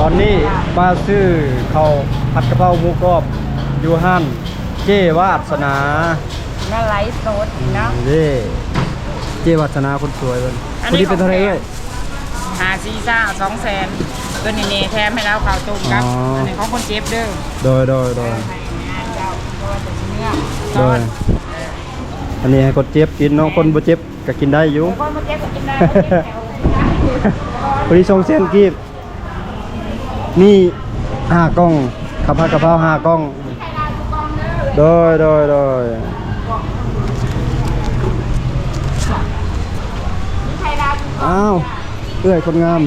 ຕອນນີ້ມາຊື້ເຂົ້າຜັດກະເພົາໝູກອບຢູ່ຮ້ານເຈ້ວາດສະໜາ ມາໄລຟ໌ສົດເນາະ ເດ້ ເຈ້ວາດສະໜາຄົນສວຍເພິ່ນ. ອັນນີ້ ຜູ້ນີ້ເປັນເທົ່າໃດເອື້ອຍ? ຫ້າສີ່ຊາວ ສອງແສນ ຕົວນີ້ແມ່ແຖມໃຫ້ລາວເຂົ້າຕົ້ມກັບ ອໍ ອັນນີ້ຂອງຄົນເຈັບເດີ. ໂດຍ ໂດຍ ໂດຍ ໂດຍ ອັນນີ້ໃຫ້ຄົນເຈັບກິນເນາະ ຄົນບໍ່ເຈັບກໍກິນໄດ້ຢູ່ ຄົນບໍ່ເຈັບກໍກິນໄດ້ ພໍດີສອງແສນກີບ. ມີຫ້າກ່ອງ ເຂົ້າຜັດກະເພົາຫ້າກ່ອງ. ໂດຍ ໂດຍ ໂດຍ ອ້າວ ເອື້ອຍຄົນງາມ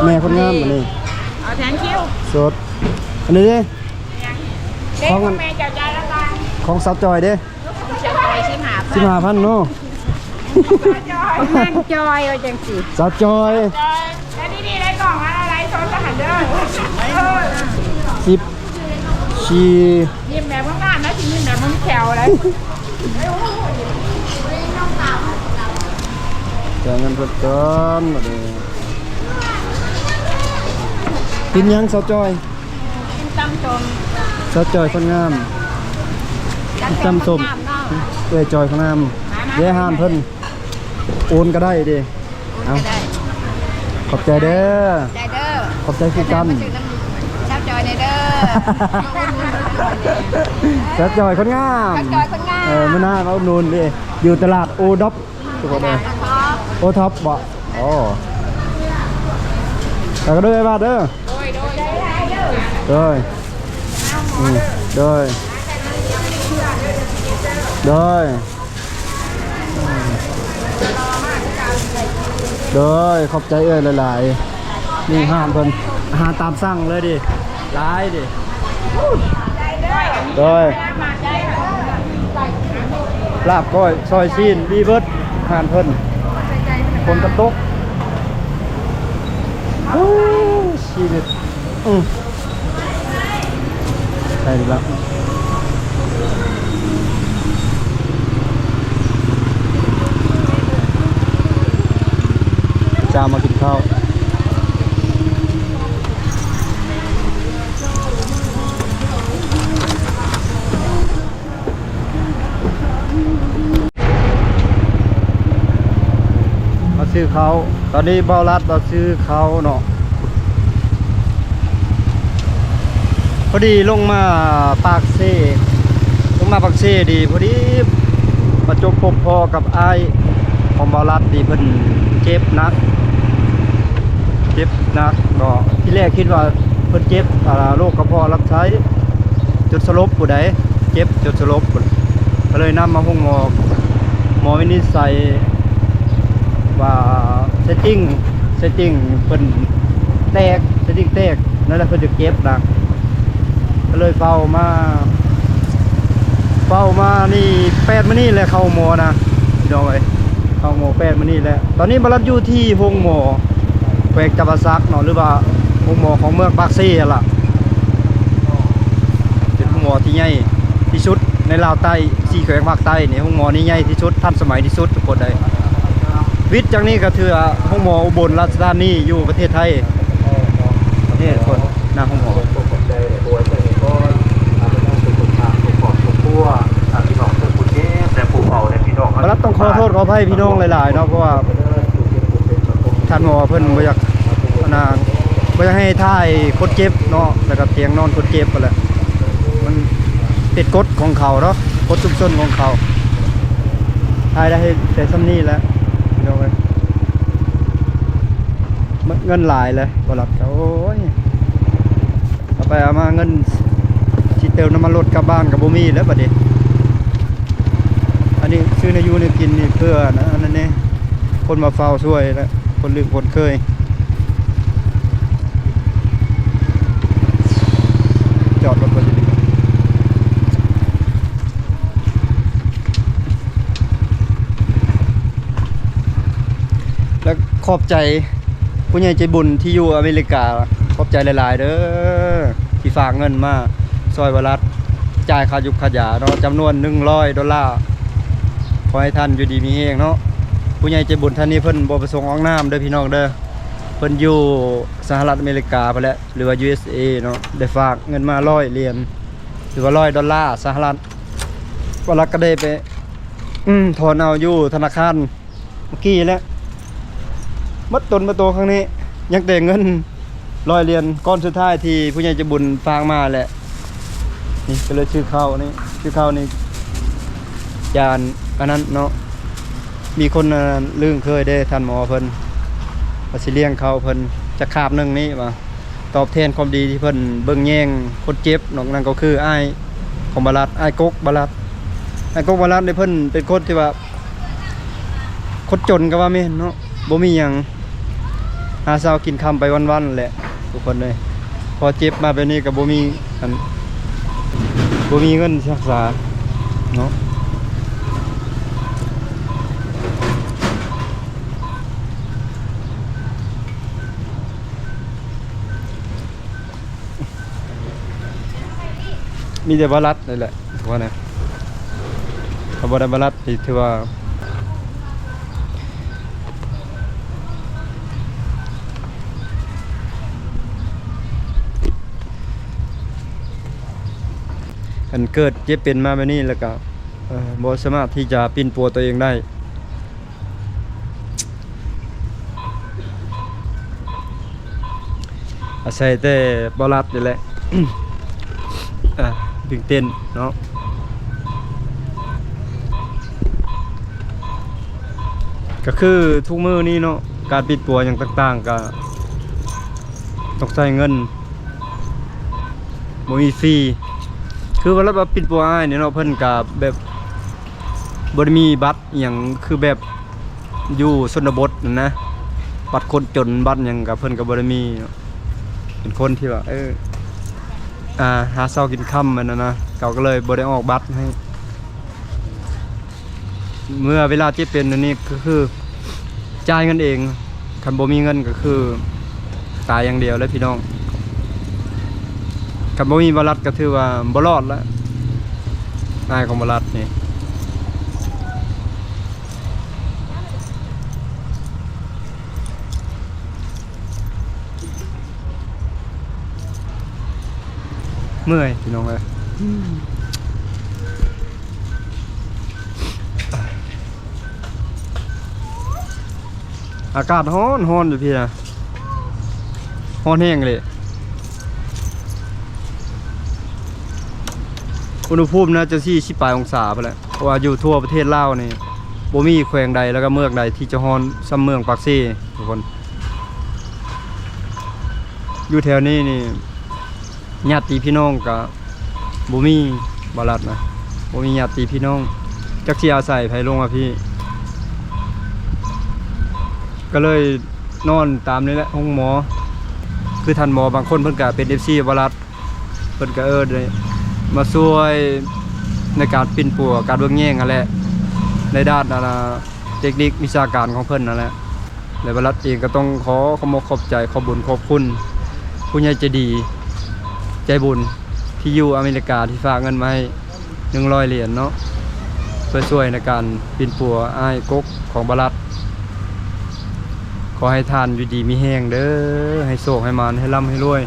ແມ່ຄົນງາມ ອັນນີ້ ເອົາແທງຄິວ ສົດ ອັນນີ້ເດ້ ເດ້ ຂອງອັນ ຂອງແມ່ເຈົ້າຈ່າຍລະກັນ ຂອງສາວຈ່ອຍເດ້. ສິບຫ້າພັນເນາະ ຂອງນາງຈ່ອຍວ່າຈັ່ງຊີ້ ສາວຈ່ອຍ ແລ້ວນີ້ໆ ໄດ້ກ່ອງລະໄລຟ໌ສົດລະຫັ້ນເດີ ສິບສີ່ ຍິ້ມແບບງາມໆ ນະ ຊິຍິ້ມແບບບໍ່ມີແຂ້ວເລີຍ. ຈ່າຍເງິນເພິ່ນກ່ອນ ບັດນີ້ ກິນຫຍັງສາວຈ່ອຍ? ກິນຕຳສົ້ມ ສາວຈ່ອຍຄົນງາມ ຕຳສົ້ມ ເອື້ອຍຈ່ອຍຄົນງາມ ເດ້ຮ້ານເພິ່ນ ໂອນກໍໄດ້ເດ້. ເອົາ ຂອບໃຈເດີ ຂອບໃຈເດີ ຂອບໃຈຄືກັນ ສາວຈ່ອຍແດ່ເດີ ສາວຈ່ອຍຄົນງາມ ສາວຈ່ອຍຄົນງາມ ເອີ ມື້ໜ້າມາອຸດໜູນເດ້ ຢູ່ຕະຫຼາດໂອດັອບ ທຸກຄົນເດີ ໂອທັອບບໍ່? ອໍ ແລ້ວກໍເດີອ້າຍບາດເດີ ໂດຍ ໂດຍ ອືມ ໂດຍ ໂດຍ ໂດຍ ຂອບໃຈເອື້ອຍຫຼາຍໆ ນີ້ຮ້ານເພິ່ນ ອາຫານຕາມສັ່ງເລີຍເດ ຫຼາຍເດ. ໂດຍ ລາບກ້ອຍ ຊອຍຊີ້ນ ມີເບິດຮ້ານເພິ່ນ ຝົນກໍຕົກ ໂອ້ ຊີວິດ ອື ໃສ່ລະ ຈາມາກິນເຂົ້າ. ມາຊື້ເຂົ້າ ຕອນນີ້ບ່າວລັດມາຊື້ເຂົ້າເນາະ ພໍດີລົງມາປາກເຊ ລົງມາປາກເຊດີ ພໍດີປະຈົບພົບພໍ້ກັບອ້າຍຂອງບ່າວລັດ ທີ່ເພິ່ນເຈັບໜັກ ເຈັບໜັກເນາະ ທີແລກຄິດວ່າເພິ່ນເຈັບ ອາ ໂລກກະເພາະລຳໄສ້ ຈົນສະຫຼົບພຸ້ນໃດ ເຈັບຈົນສະຫຼົບພຸ້ນ ກໍເລີຍນຳມາໂຮງໝໍ ໝໍວິນິດໄສວ່າເຊດຕິ້ງ ເຊດຕິ້ງເພິ່ນແຕກ ເຊດຕິ້ງແຕກ ນັ້ນແຫຼະ ເພິ່ນຈະເຈັບໜັກ ກໍເລີຍເຝົ້າມາ ເຝົ້າມານີ້ແປດມື້ນີ້ແຫຼະ ເຂົ້າໂຮງໝໍນະ ພີ່ນ້ອງເອີຍ ເຂົ້າໂຮງໝໍແປດມື້ນີ້ແຫຼະ. ຕອນນີ້ບ່າວລັດຢູ່ທີ່ໂຮງໝໍແຂວງຈຳປາສັກເນາະ ຫຼືວ່າໂຮງໝໍຂອງເມືອງປາກເຊຫັ້ນລະ ເປັນໂຮງໝໍທີ່ໃຫຍ່ທີ່ສຸດໃນລາວໃຕ້ ສີ່ແຂວງພາກໃຕ້ນີ້ ໂຮງໝໍນີ້ໃຫຍ່ທີ່ສຸດ ທັນສະໄໝທີ່ສຸດ ທຸກຄົນເອີຍ. ວິດຈາກນີ້ກໍຖືວ່າໂຮງໝໍອຸບົນລາຊະທານີຢູ່ປະເທດໄທ ປະເທດຄົນ ໜ້າໂຮງໝໍ ບໍ່ລັດຕ້ອງຂໍໂທດຂໍອະໄພພີ່ນ້ອງຫຼາຍໆເນາະ ເພາະວ່າທ່ານໝໍເພິ່ນບໍ່ຢາກ ອັນນ່າ ບໍ່ຢາກໃຫ້ຖ່າຍຄົນເຈັບເນາະ ແລ້ວກໍຕຽງນອນຄົນເຈັບຫັ້ນແຫຼະ ມັນເປັນກົດຂອງເຂົາເນາະ ກົດຊຸມຊົນຂອງເຂົາ ຖ່າຍໄດ້ແຕ່ສ່ຳນີ້ແຫຼະ ພີ່ນ້ອງເອີຍ. ໝົດເງິນຫຼາຍແລ້ວ ບໍ່ລັດກໍ ໂອ້ຍ ເອົາໄປເອົາມາເງິນຊິເຕີມນ້ຳມັນລົດກັບບ້ານກໍບໍ່ມີແລ້ວບັດນີ້. ອັນນີ້ຊື້ແນວຢູ່ແນວກິນນີ້ເພື່ອ ອັນນັ້ນເດ້ ຄົນມາເຝົ້າຊ່ວຍແຫຼະ ຄົນລຶ້ງຄົນເຄີຍ ຈອດລົດໄວ້ຢູ່ນີ້ ແລະ ຂອບໃຈຜູ້ໃຫຍ່ໃຈບຸນທີ່ຢູ່ອາເມລິກາ ຂອບໃຈຫຼາຍໆເດີ ທີ່ຝາກເງິນມາຊ່ອຍບ່າວລັດ ຈ່າຍຄ່າຢຸກຄ່າຢາເນາະ ຈຳນວນໜຶ່ງຮ້ອຍໂດລາ. ຂໍໃຫ້ທ່ານຢູ່ດີມີແຮງເນາະ. ຜູ້ໃຫຍ່ໃຈບຸນທ່ານນີ້ເພິ່ນບໍ່ປະສົງອອກນາມເດີພີ່ນ້ອງເດີ. ເພິ່ນຢູ່ສະຫະລັດອາເມລິກາພຸ້ນແຫຼະ ຫຼືວ່າ ຢູເອັສເອ ເນາະ ໄດ້ຝາກເງິນມາຮ້ອຍຫຼຽນ ຫຼືວ່າຮ້ອຍດອນລາສະຫະລັດ. ບ່າວລັດກໍໄດ້ໄປ ອືມ ຖອນເອົາຢູ່ທະນາຄານເມື່ອກີ້ແຫຼະ ໝົດຕົນໝົດໂຕ. ຄັ້ງນີ້ຍັງແຕ່ເງິນຮ້ອຍຫຼຽນ ກ້ອນສຸດທ້າຍທີ່ຜູ້ໃຫຍ່ໃຈບຸນຝາກມາແຫຼະ. ນີ້ກໍເລີຍຊື້ເຂົ້ານີ້ ຊື້ເຂົ້ານີ້ ຈານອັນນັ້ນເນາະ ມີຄົນ ອັນນັ້ນ ລຶ້ງເຄີຍເດ້ ທ່ານໝໍເພິ່ນວ່າຊິລ້ຽງເຂົ້າເພິ່ນຈັກຄາບໜຶ່ງນີ້ວ່າ ຕອບແທນຄວາມດີທີ່ເພິ່ນເບິ່ງແຍງຄົນເຈັບເນາະ. ນັ້ນກໍຄືອ້າຍຂອງບ່າວລັດ ອ້າຍກົກບ່າວລັດ. ອ້າຍກົກບ່າວລັດນີ້ເພິ່ນເປັນຄົນທີ່ວ່າ ຄົນຈົນກໍວ່າແມ່ນເນາະ ບໍ່ມີຫຍັງ ຫາເຊົ້າກິນຄ່ຳໄປວັນໆແຫຼະທຸກຄົນເອີຍ. ພໍເຈັບມາແບບນີ້ກໍບໍ່ມີອັນ ບໍ່ມີເງິນຊິຮັກສາເນາະ. ມີແຕ່ບ່າວລັດນີ້ແຫຼະ ວ່ານະ ຖ້າບໍ່ໄດ້ບ່າວລັດນີ້ຖືວ່າ ອັນເກີດເຈັບເປັນມາແບບນີ້ ແລ້ວກໍ ເອີ ບໍ່ສາມາດທີ່ຈະປິ່ນປົວຕົວເອງໄດ້. ອາໄສແຕ່ບ່າວລັດນີ້ແຫຼະ ອາ ດຶງເຕັ້ນເນາະ. ກໍຄືທຸກມື້ນີ້ເນາະ ການປິ່ນປົວຫຍັງຕ່າງໆ ກໍຕ້ອງໃຊ້ເງິນ ບໍ່ມີຟຣີ. ຄືວ່າລະວ່າປິ່ນປົວອ້າຍນີ້ເນາະ ເພິ່ນກໍແບບບໍ່ໄດ້ມີບັດ ອີ່ຫຍັງ ຄືແບບຢູ່ຊົນນະບົດນັ້ນນະ ບັດຄົນຈົນ ບັດຫຍັງກໍເພິ່ນກໍບໍ່ໄດ້ມີເນາະ. ເປັນຄົນທີ່ວ່າ ເອີ ອາ ຫາເຊົ້າກິນຄ່ຳ ແມ່ນນະ ເຂົາກໍເລີຍບໍ່ໄດ້ອອກບັດໃຫ້. ເມື່ອເວລາເຈັບເປັນອັນນີ້ກໍຄືຈ່າຍເງິນເອງ ຄັນບໍ່ມີເງິນກໍຄືຕາຍຢ່າງດຽວເລີຍພີ່ນ້ອງ. ຄັນບໍ່ມີບ່າວລັດກໍຖືວ່າບໍ່ລອດລະ ອ້າຍຂອງບ່າວລັດນີ້. ເມື່ອຍພີ່ນ້ອງເອີຍ. ອາກາດຮ້ອນໆຢູ່ພີ້ນະ ຮ້ອນແຮງເລີຍ. ອຸນຫະພູມໜ້າຈະສີ່ສິບປາຍອົງສາພຸ້ນແຫຼະ ເພາະວ່າຢູ່ທົ່ວປະເທດລາວນີ້ ບໍ່ມີແຂວງໃດ ແລ້ວກໍເມືອງໃດທີ່ຈະຮ້ອນສ່ຳເມືອງປາກເຊທຸກຄົນ. ຢູ່ແຖວນີ້ນີ້ ຍາດຕິພີ່ນ້ອງກະບໍ່ມີ ບ່າວລັດນະ ບໍ່ມີຍາດຕິພີ່ນ້ອງ ຈັກຊິອາໄສໃຜລົງມາພີ້ ກໍເລີຍນອນຕາມນີ້ແຫຼະ ໂຮງໝໍ. ຄືທ່ານໝໍບາງຄົນເພິ່ນກະເປັນເອັຟຊີບ່າວລັດ ເພິ່ນກະ ເອີ ໄດ້ມາຊ່ວຍໃນການປິ່ນປົວ ການເບິ່ງແຍງຫັ້ນແຫຼະ ໃນດ້ານ ອັນນາ ເຕັກນິກວິຊາການຂອງເພິ່ນນັ້ນແຫຼະ ແລະ ບ່າວລັດເອງກໍຕ້ອງຂໍຂອບອົກຂອບໃຈ ຂອບບຸນຂອບຄຸນຜູ້ໃຫຍ່ໃຈດີໃຈບຸນທີ່ຢູ່ອາເມລິກາ ທີ່ຝາກເງິນມາໃຫ້ໜຶ່ງຮ້ອຍຫຼຽນເນາະ ເພື່ອຊ່ວຍໃນການປິ່ນປົວອ້າຍກົກຂອງບ່າວລັດ. ຂໍໃຫ້ທ່ານຢູ່ດີມີແຮງເດີ ໃຫ້ໂຊກໃຫ້ໝານ ໃຫ້ລ່ຳໃຫ້ລວຍ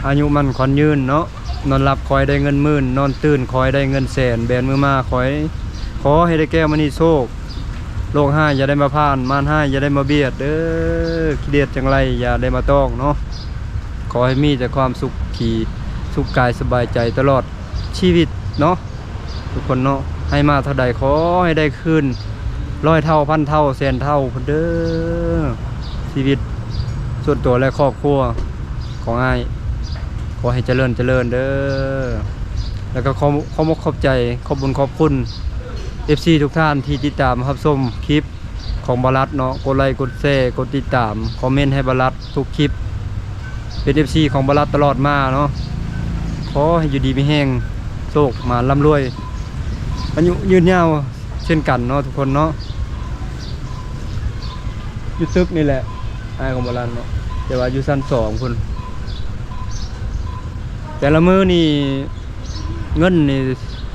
ອາຍຸໝັ້ນຂວັນຍືນເນາະ. ນອນຫຼັບຂໍໃຫ້ໄດ້ເງິນໝື່ນ ນອນຕື່ນຂໍໃຫ້ໄດ້ເງິນແສນ ແບນມືມາຂໍໃຫ້ ຂໍໃຫ້ໄດ້ແກ້ວມະນີໂຊກ ໂລກຮ້າຍຢ່າໄດ້ມາຜ່ານ ມານຮ້າຍຢ່າໄດ້ມາບຽດເດີ ກິເລດຈັງໄລຢ່າໄດ້ມາຕ້ອງເນາະ. ຂໍໃຫ້ມີແຕ່ຄວາມສຸກຂີ ສຸກກາຍສະບາຍໃຈຕະຫຼອດຊີວິດເນາະ ທຸກຄົນເນາະ. ໃຫ້ມາເທົ່າໃດຂໍໃຫ້ໄດ້ຄືນຮ້ອຍເທົ່າ ພັນເທົ່າ ແສນເທົ່າພຸ້ນເດີ. ຊີວິດສ່ວນຕົວ ແລະ ຄອບຄົວຂອງອ້າຍ ຂໍໃຫ້ຈະເລີນ ຈະເລີນເດີ. ແລ້ວກໍຂໍ ຂໍມົກຂອບໃຈ ຂອບບຸນຂອບຄຸນເອັຟຊີທຸກທ່ານທີ່ຕິດຕາມຮັບຊົມຄລິບຂອງບ່າວລັດເນາະ. ກົດໄລ ກົດແຊ ກົດຕິດຕາມ ຄອມເມັນໃຫ້ບ່າວລັດທຸກຄລິບ ເປັນເອັຟຊີຂອງບ່າວລັດຕະຫຼອດມາເນາະ. ຂໍໃຫ້ຢູ່ດີມີແຮງ ໂຊກໝານ ລ່ຳລວຍ ອາຍຸຍືນຍາວ ເຊັ່ນກັນເນາະ ທຸກຄົນເນາະ. ຢູ່ຕຶກນີ້ແຫຼະ ອ້າຍຂອງບ່າວລັດເນາະ ແຕ່ວ່າຢູ່ຊັ້ນສອງພຸ້ນ. ແຕ່ລະມື້ນີ້ເງິນນີ້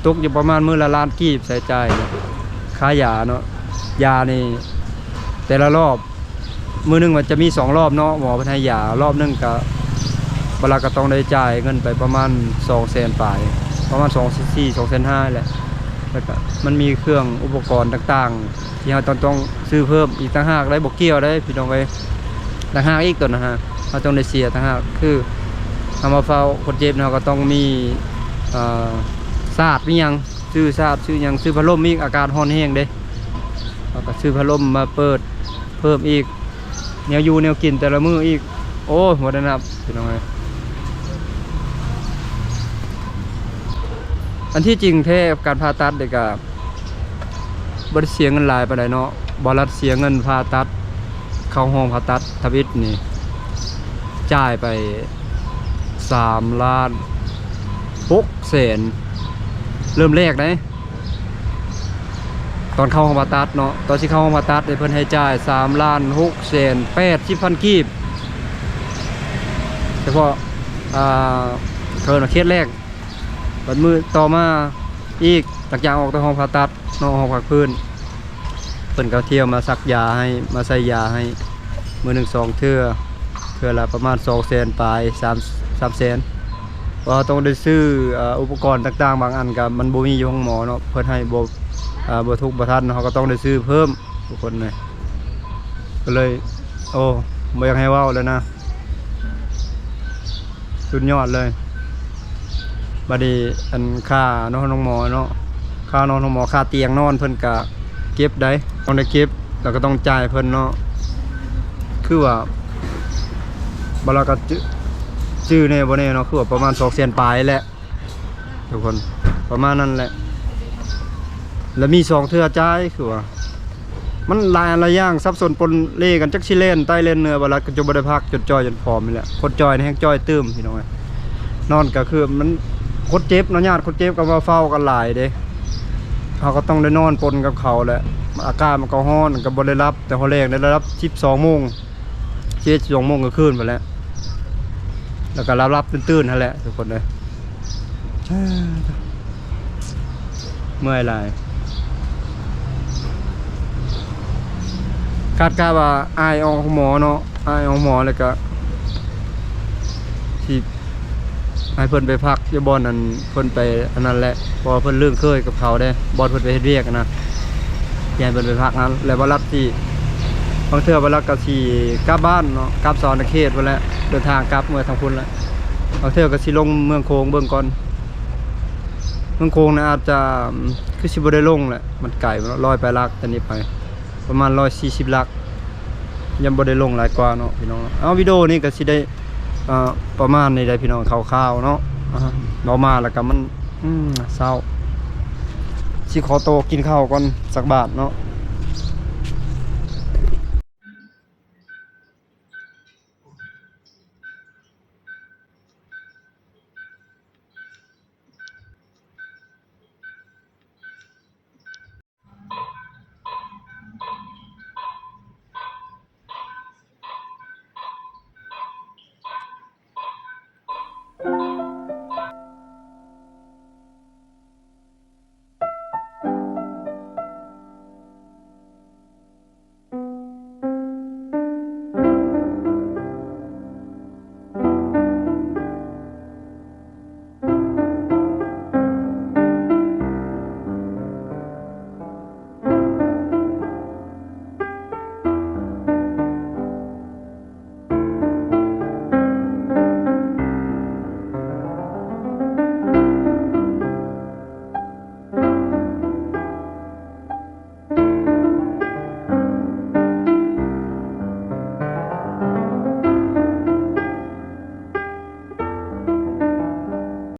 ຕົກຢູ່ປະມານມື້ລະລ້ານກີບ ໃຊ້ຈ່າຍນີ້ ຄ່າຢາເນາະ. ຢານີ້ແຕ່ລະລອບ ມື້ໜຶ່ງມັນຈະມີສອງລອບເນາະ ໝໍເພິ່ນໃຫ້ຢາ ລອບໜຶ່ງກະ ບາລັດກະຕ້ອງໄດ້ຈ່າຍເງິນໄປປະມານສອງແສນປາຍ ປະມານສອງແສນສີ່ ສອງແສນຫ້າແຫຼະ ແລ້ວກະມັນມີເຄື່ອງອຸປະກອນຕ່າງໆ ທີ່ເຮົາຕ້ອງ ຕ້ອງຊື້ເພີ່ມອີກຕ່າງຫາກໄດ໋ ບໍ່ກ່ຽວໄດ໋ພີ່ນ້ອງເອີຍ ຕ່າງຫາກອີກ ໂຕນັ້ນນະ ເຮົາຕ້ອງໄດ້ເສຍຕ່າງຫາກ ຄືເຮົາມາເຝົ້າຄົນເຈັບເນາະ ເຮົາກະຕ້ອງມີ ເອີ ສາດມີຫຍັງ ຊື້ສາດຊື້ຫຍັງ ຊື້ພັດລົມອີກ ອາກາດຮ້ອນແຮງເດ້ ເຮົາກະຊື້ພັດລົມມາເປີດເພີ່ມອີກ ແນວຢູ່ແນວກິນແຕ່ລະມື້ອີກ ໂອ້ຍ ບໍ່ໄດ້ນັບພີ່ນ້ອງເອີຍ ອັນທີ່ຈິງແທ້ການຜ່າຕັດນີ້ກະ ບໍ່ໄດ້ເສຍເງິນຫຼາຍປານໃດເນາະ ບໍ່ລັດເສຍເງິນຜ່າຕັດ ເຂົ້າຫ້ອງຜ່າຕັດທຳອິດນີ້ ຈ່າຍໄປສາມລ້ານຫົກແສນ ເລີ່ມແລກເດ້ ຕອນເຂົ້າຫ້ອງຜ່າຕັດເນາະ ຕອນຊິເຂົ້າຫ້ອງຜ່າຕັດນີ້ ເພິ່ນໃຫ້ຈ່າຍສາມລ້ານຫົກແສນແປດສິບພັນກີບ ສະເພາະ ອ່າ ເຂົາເອີ້ນວ່າເຄສແລກ ບັດມື້ຕໍ່ມາອີກ ຫຼັງຈາກອອກຈາກຫ້ອງຜ່າຕັດເນາະ ຫ້ອງພັກຟື້ນ ເພິ່ນກະທ່ຽວມາສັກຢາໃຫ້ ມາໃສ່ຢາໃຫ້ ມື້ໜຶ່ງສອງເທື່ອ ເທື່ອລະປະມານສອງແສນປາຍ ສາມ ສາມແສນ ເພາະເຮົາຕ້ອງໄດ້ຊື້ ເອີ ອຸປະກອນຕ່າງໆ ບາງອັນກະມັນບໍ່ມີຢູ່ໂຮງໝໍເນາະ ເພິ່ນໃຫ້ບໍ່ ເອີ ບໍ່ທຸກບໍ່ທັນ ເຮົາກະຕ້ອງໄດ້ຊື້ເພີ່ມທຸກຄົນເລີຍ ກະເລີຍ ໂອ້ ບໍ່ຢາກໃຫ້ເວົ້າແລ້ວນະ. ສຸດຍອດເລີຍ ບາດນີ້ອັນຄ່ານອນໂຮງໝໍເນາະ ຄ່ານອນໂຮງໝໍ ຄ່າຕຽງນອນເພິ່ນກະເກັບໄດ໋ ຕ້ອງໄດ້ເກັບ ແລ້ວກະຕ້ອງຈ່າຍເພິ່ນເນາະ ຄືວ່າ ບາດລະກະຈື່ ຈື່ແນ່ບໍ່ແນ່ເນາະ ຄືວ່າປະມານສອງແສນປາຍແຫຼະ ທຸກຄົນ ປະມານນັ້ນແຫຼະ ແລ້ວມີສອງເທື່ອຈ່າຍ ຄືວ່າ ມັນຫຼາຍອັນຫຼາຍຢ່າງ ສັບສົນປົນເລກັນ ຈັກຊິແລ່ນໃຕ້ແລ່ນເໜືອ ບາດລະກະຈົນບໍ່ໄດ້ພັກ ຈົນຈ່ອຍຈົນຜອມນີ້ແຫຼະ ຄົນຈ່ອຍນີ້ແຮງຈ່ອຍຕື່ມພີ່ນ້ອງເອີຍ ນອນກະຄືມັນ ຄົນເຈັບເນາະ ຍາດຄົນເຈັບກະມາເຝົ້າກັນຫຼາຍເດ້ ເຮົາກະຕ້ອງໄດ້ນອນປົນກັບເຂົາແຫຼະ ອາກາດມັນກະຮ້ອນ ກະບໍ່ໄດ້ຫຼັບ ແຕ່ຮອດແລງໄດ້ຫຼັບສິບສອງໂມງ ສິບເອັດ ສິບສອງໂມງກາງຄືນພຸ້ນແຫຼະ ແລ້ວກະຫຼັບໆຕື່ນໆຫັ້ນແຫຼະທຸກຄົນເອີຍ ເມື່ອຍຫຼາຍ ຄາດກະວ່າອ້າຍອອກໂຮງໝໍເນາະ ອ້າຍອອກໂຮງໝໍແລ້ວກະ ຊິໃຫ້ເພິ່ນໄປພັກຢູ່ບ່ອນອັນ ເພິ່ນໄປອັນນັ້ນແຫຼະ ເພາະວ່າເພິ່ນລຶ້ງເຄີຍກັບເຂົາເດ້ ບ່ອນເພິ່ນໄປເຮັດວຽກຫັ້ນນະ ຊິໃຫ້ເພິ່ນໄປພັກຫັ້ນ ແລ້ວບາດລັດຊິ ບາງເທື່ອບາດລັດກະຊິກັບບ້ານເນາະ ກັບສະຫວັນນະເຂດພຸ້ນແຫຼະ ເດີນທາງກັບເມືອທາງພຸ້ນແຫຼະ ບາງເທື່ອກະຊິລົງເມືອງໂຂງເບິ່ງກ່ອນ ເມືອງໂຂງນະອາດຈະ ຄືຊິບໍ່ໄດ້ລົງແຫຼະ ມັນໄກເນາະ ຮ້ອຍປາຍຫຼັກຈາກນີ້ໄປ ປະມານຮ້ອຍສີ່ສິບຫຼັກ ຍັງບໍ່ໄດ້ລົງຫຼາຍກວ່າເນາະພີ່ນ້ອງເນາະ ເອົາ ວິດີໂອນີ້ກະຊິໄດ້ ເອີ ປະມານນີ້ແຫຼະພີ່ນ້ອງ ຄ່າວໆເນາະ ເວົ້າມາແລ້ວກະມັນ ອືມ ເສົ້າ ຊິຂໍໂຕກິນເຂົ້າກ່ອນ ສັກບາດເນາະ.